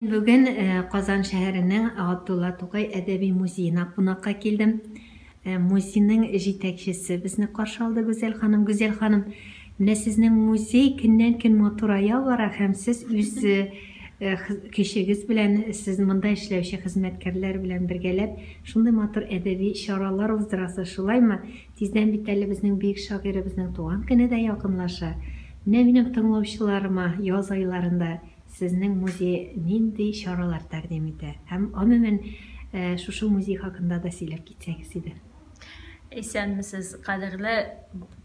Бүген Казан шәһәренең Габдулла Тукай әдәби музеена кунакка килдем. Музейның җитәкчесе безне каршы алды Гүзәл ханым. Гүзәл ханым, менә сезнең музей көннән-көн матурая бара һәм сез үз көчегез белән, сез монда эшләүче хезмәткәрләр белән бергәләп шундый матур әдәби чаралар уздырасыз, шулаймы? Тиздән бит әле безнең бөек шагыйребезнең туган көне дә якынлаша. Менә минем тыңлаучыларыма яз айларында Сезнең музей нинди чаралар тәкъдим итә? Һәм, гомумән, шушы музей хакында да сөйләп китсәгез иде. Исәнмесез, кадерле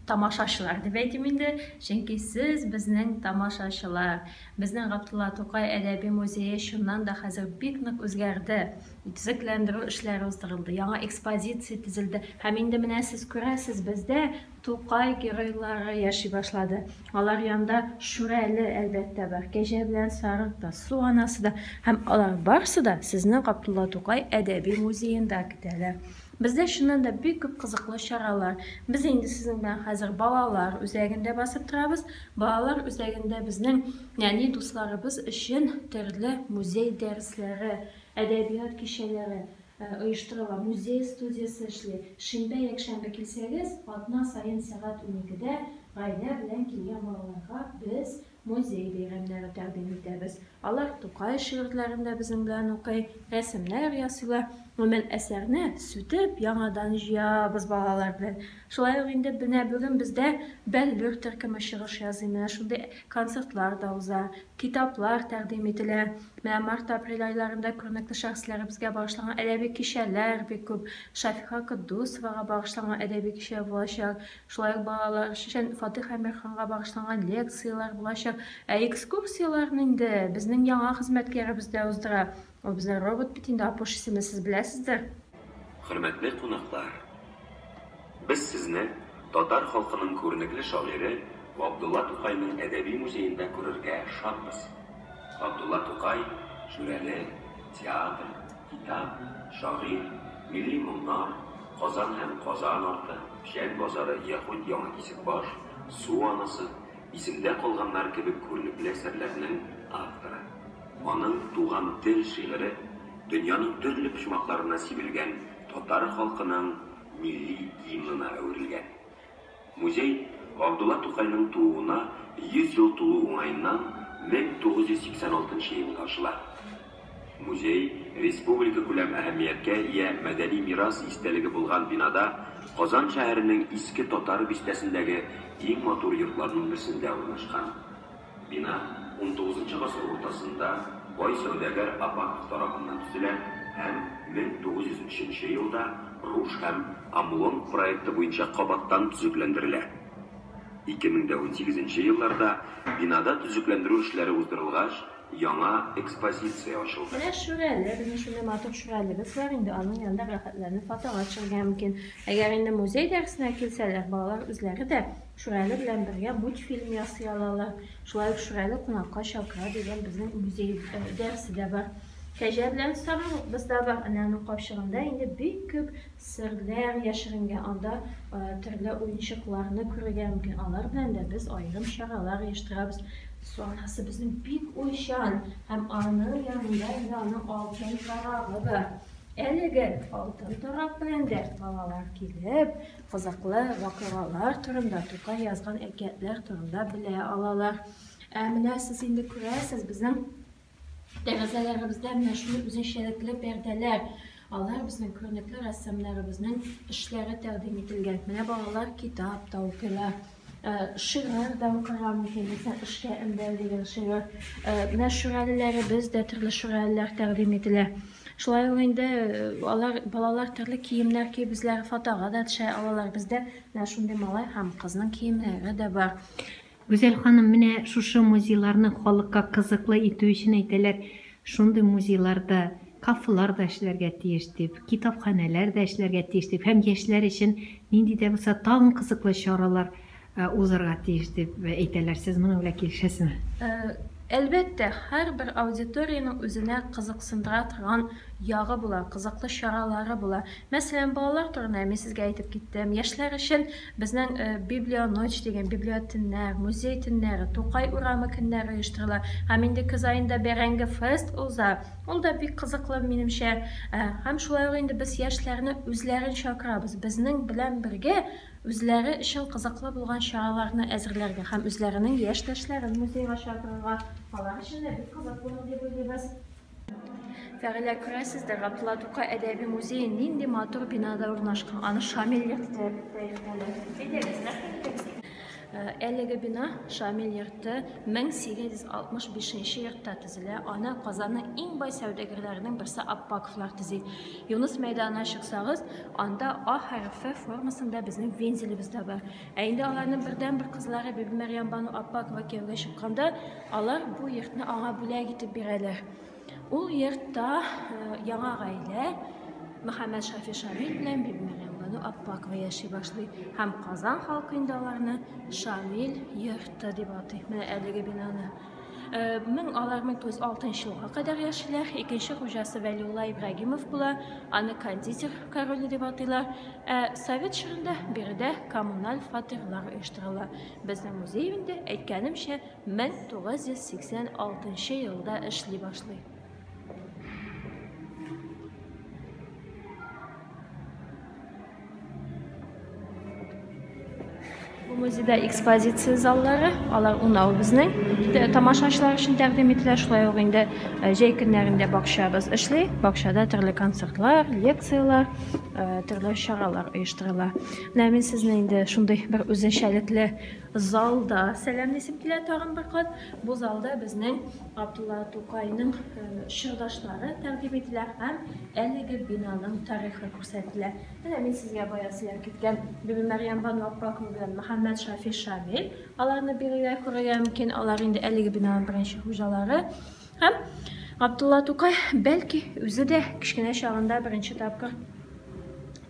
тамашачылар дип әйтим инде, чөнки сез безнең тамашачылар. Безнең Габдулла Тукай әдәби музее чыннан да хәзер бик нык үзгәрде. Төзекләндерү эшләре уздырылды, яңа экспозиция төзелде. Һәм инде менә сез күрәсез, бездә Тукай геройлары яши башлады. Алар янында Шүрәле, әлбәттә, бар, Кәҗә белән Сарык та, Су анасы да һәм алар барысы да сезне Габдулла Тукай әдәби музеенда көтәләр. Бездә чыннан да бик күп кызыклы чаралар. Без инде сезнең белән хәзер балалар үзәгендә басып торабыз. Балалар үзәгендә безнең нәни дусларыбыз өчен төрле музей дәресләре, әдәбият кичәләре, Оештырыла, музей студиясе эшли. Шимбә, якшәмбе килсәгез, атна саен сәгать уникедә гаилә белән килгән балаларга без музей бәйрәмнәре тәкъдим итәбез. Алар Тукай шигырьләрен дә безнең белән укый, рәсемнәр ясыйлар. Гомумән, әсәрне сүтеп, яңадан җыябыз балалар белән. Шулай ук инде менә бүген бездә Бәллүр төркеме чыгыш ясый, менә шундый концертлар да уза, китаплар тәкъдим ителә. Менә март-апрель айларында күренекле шәхесләребезгә багышланган әдәби кичәләр бик күп. Шафиха Котдусовага багышланган әдәби кичә булачак. Шулай ук балалар өчен Фатих Әмирханга багышланган лекцияләр булачак. Ә экскурсияләрне инде безнең яңа хезмәткәребез дә уздыра. Ул безнең робот бит инде, Апуш исемле, сез беләсездер. Хөрмәтле кунаклар! Без сезне татар халкының күренекле шагыйре Габдулла Тукайның әдәби музеенда күрергә шатбыз. Габдулла Тукай, Шүрәле, Театр, Китап, Шагыйрь, Милли моңнар, Казан һәм Казан арты, Печән базары, Яһүд Яңа Кисекбаш, Су анасы, Исемдә калганнар кебек күренекле әсәрләрнең авторы. Аның Туган тел шигыре дөньяның төрле почмакларына сибелгән татар халкының милли гимнына әверелгән. Музей Габдулла Тукайның тууына 100 ел тулу уңаеннан 1986 елда ачыла. Музей республикакүләм әһәмияткә ия мәдәни мирас истәлеге булган бинада Казан шәһәренең Иске Татар бистәсендәге иң матур йортларның берсендә урнашкан. Бина унтугызынчы гасыр уртасында бай сәүдәгәр Апаков тарафыннан төзелә һәм 1903 нче елда Руш һәм Амлонг проекты буенча кабаттан төзекләндерелә. 2018 нче елларда бинада төзекләндерү эшләре уздырылгач, яңа экспозиция ачылды. Менә Шүрәле, безнең шундый матур Шүрәлебез бар инде, аның янында рәхәтләнеп фотога төшәргә мөмкин. Әгәр инде музей дәресенә килсәләр, балалар үзләре дә Шүрәле белән бергә мультфильм ясый алалар. Шулай ук Шүрәле кунакка чакыра дигән безнең музей дәресе дә бар. Кәҗә белән сарыгыбыз да бар. Әнә аның капчыгында инде бик күп серләр яшеренгән. Анда төрле уенчыкларны күрергә мөмкин. Алар белән дә без аерым чаралар оештырабыз. Су анасы безнең бик уйчан һәм аның янында инде аның алтын тарагы бар. Әлеге алтын тарак белән дә балалар килеп, Кызыклы вакыйгалар турында, Тукай язган әкиятләр турында белә алалар. Ә менә сез инде күрәсез, безнең тәрәзәләребездә менә шундый үзенчәлекле пәрдәләр. Алар безнең күренекле рәссамнарыбызның эшләре тәкъдим ителгән. Менә балалар китап та укыйлар, шигырь дә укырга мөмкин. Мәсәлән, Эшкә өндәү дигән шигырь. Менә шүрәлеләребез дә төрле шүрәлеләр тәкъдим ителә. Шулай ук инде алар балалар төрле киемнәр киеп үзләре фотога да төшә алалар. Бездә менә шундый малай һәм кызның киемнәре дә бар. Гүзәл ханым, менә шушы музейларны халыкка кызыклы итү өчен әйтәләр, шундый музейларда кафелар да эшләргә тиеш дип, китапханәләр дә эшләргә тиеш дип һәм яшьләр өчен нинди дә булса тагын кызыклы чаралар узарга тиеш дип әйтәләр. Сез моның белән килешәсезме? Әлбәттә, һәрбер аудиториянең үзенә кызыксындыра торган ягы була, кызыклы чаралары була. Мәсәлән, балалар турында мин сезгә әйтеп киттем. Яшьләр өчен безнең Библионочь дигән библиотөннәр, музей төннәре, Тукай урамы көннәре оештырыла. Һәм инде көз аенда Бәрәңге фест уза. Ул да бик кызыклы, минемчә. Һәм шулай ук инде без яшьләрне үзләрен чакырабыз. Безнең белән бергә Үзләре өчен кызыклы булган чараларны әзерләргә һәм үзләренең яшьтәшләрен музейга чакырырга, алар өчен дә бик кызык булыр дип уйлыйбыз. Фәгыйлә, күрәсездер, Габдулла Тукай әдәби музее нинди матур бинада урнашкан. Аны Шамил йорты дип тә йөртәләр. Әйдәгез, рәхим итегез. Әлеге бина, Шамил йорты, 1865 нче йортта төзелә. Аны Казанның иң бай сәүдәгәрләренең берсе Аппаковлар төзи. Юныс мәйданына чыксагыз, анда А хәрефе формасында безнең вензелебез дә бар. Ә инде аларның бердәнбер кызлары Бибимәрьямбану Аппакова кияүгә чыкканда, алар бу йортны аңа бүләк итеп бирәләр. Ул йортта яңа гаилә Мөхәммәд Шафи Шамил белән Бибимәрьямбану Аппакова яши башлый. Һәм Казан халкы инде аларны Шамил йорты дип атый. Менә әлеге бинаны. Мең алар 1906 елга кадәр яшиләр. Икенче хуҗасы Вәлиулла Ибрагимов була. Аны кондитер короле дип атыйлар. Ә совет чорында биредә коммуналь фатирлар оештырыла. Безнең музей инде, әйткәнемчә, 1986 елда эшли башлый. Бу музейда экспозиция заллары, алар унау безнең тамашачылар өчен тәкъдим ителә. Шулай ук инде җәй көннәрендә бакчабыз эшли. Бакчада төрле концертлар, лекцияләр, төрле чаралар оештырыла. Менә мин сезне инде шундый бер үзенчәлекле залда сәламлисем килә тагын бер кат. Бу залда безнең Габдулла Тукайның чордашлары тәкъдим ителә һәм әлеге бинаның тарихы күрсәтелә. Менә мин сезгә бая сөйләп киткән Бибимәрьям Бану Аппакова белән Мөхәммәд Шафи Шамил. Аларны бирегә күрергә мөмкин. Алар инде әлеге бинаның беренче хуҗалары. Һәм Габдулла Тукай, бәлки, үзе дә кечкенә чагында беренче тапкыр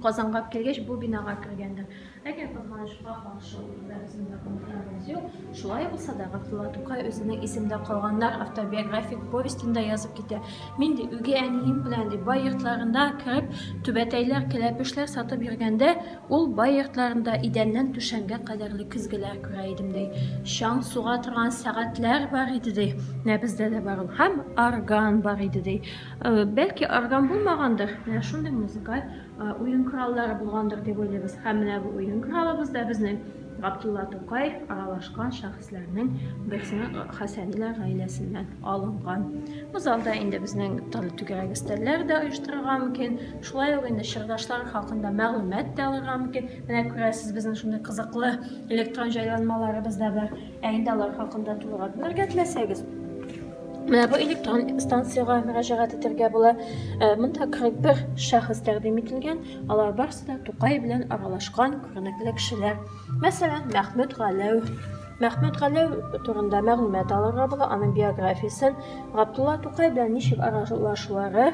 Казанга килгәч бу бинага кергәндер. Ләкин кызганычка каршы ул турыда безнең документларыбыз юк. Шулай булса да Габдулла Тукай үзенең Исемдә калганнар автобиографик повестенда язып китә. Мин ди үги әнием белән ди бай йортларына кереп түбәтәйләр, кәләпүшләр сатып йөргәндә, ул бай йортларында идәннән түшәмгә кадәрле көзгеләр күрә идем ди. Чаң суга торган сәгатьләр бар иде ди. Менә бездә дә бар ул. Һәм орган бар иде ди. Бәлки орган булмагандыр, менә шундый музыкаль уен кораллары булгандыр дип уйлыйбыз. Һәм менә бу уен коралыбыз да безнең Габдулла Тукай аралашкан шәхесләрнең берсенең Хәсәниләр гаиләсеннән алынган. Бу залда инде безнең төрле түгәрәк өстәлләр дә оештырырга мөмкин. Шулай ук инде чордашлар хакында мәгълүмат та алырга мөмкин. Менә күрәсез, безнең шундый кызыклы электрон җайланмаларыбыз да бар. Ә инде алар хакында тулырак белергә теләсәгез, менә бу электрон станциягә мөрәҗәгать итәргә була. Монда 41 шәхес тәкъдим ителгән. Алар барысы да Тукай белән аралашкан күренекле кешеләр. Мәсәлән, Мәхмүт Галәү. Мәхмүт Галәү турында мәгълүмат алырга була, аның биографиясен, Габдулла Тукай белән ничек аралашулары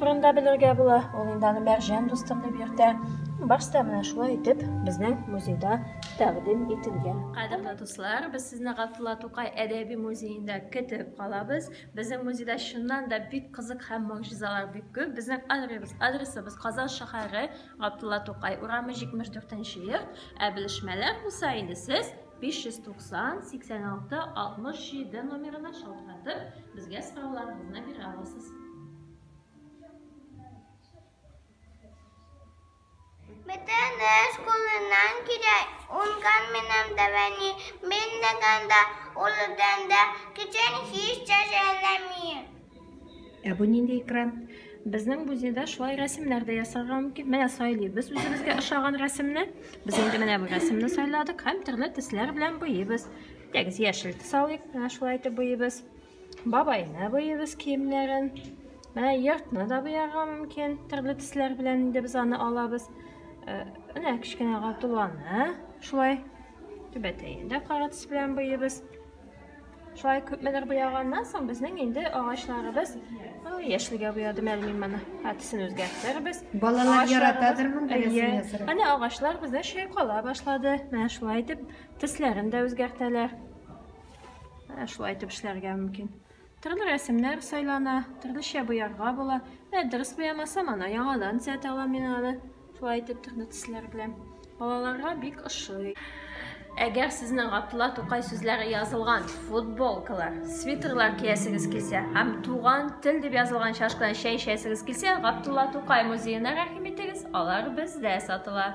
турында белергә була. Ул инде аны Мәрҗән дустым дип йөртә. Барысы да менә шулай итеп безнең музейда тәкъдим ителгән. Кадерле дуслар, без сезне Габдулла Тукай әдәби музеенда көтеп калабыз. Безнең музейда чыннан да бик кызык һәм могҗизалар бик күп. Безнең адресыбыз, адресыбыз Казан шәһәре, Габдулла Тукай урамы 74 нче йорт. Ә белешмәләр булса инде сез 590 86 67 номерына шалтыратып, безгә сорауларыгызны бирә аласыз. Бөтен эш кулыннан килә, уңган минем дәвәни, мин дигәндә, ул үтәндә, көчен һич тә жәлләми. Ә бу нинди экран? Безнең музейда шулай рәсемнәр дә ясарга мөмкин. Менә сайлыйбыз үзебезгә ошаган рәсемне. Без инде менә бу рәсемне сайладык һәм төрле төсләр белән буйыйбыз. Әйдәгез, яшел төс алыйк, менә шулай итеп буйыйбыз. Бабайны буйыйбыз киемнәрен. Менә йортны да буярга мөмкин. Төрле төсләр белән инде без аны алабыз. Менә кечкенә Габдулланы шулай түбәтәен дә кара төс белән буйыйбыз. Шулай күпмедер буяганнан соң безнең инде агачларыбыз яшелгә буядым әле мин моны. Ә төсен үзгәртербез. Балалар яратадыр монда рәсем ясарга. Менә агачлар бездә чайкала башлады. Менә шулай итеп төсләрен дә үзгәртәләр. Менә шулай итеп эшләргә мөмкин. Төрле рәсемнәр сайлана, төрлечә буярга була. Менә дөрес буямасам, ана яңадан төзәтә алам мин аны. Шулай итеп төрле төсләр белән. Балаларга бик ошый. Әгәр сезнең Габдулла Тукай сүзләре язылган футболкалар, свитерлар киясегез килсә һәм Туган тел дип язылган чашкадан чәй эчәсегез килсә, Габдулла Тукай музеена рәхим итегез, алар бездә сатыла.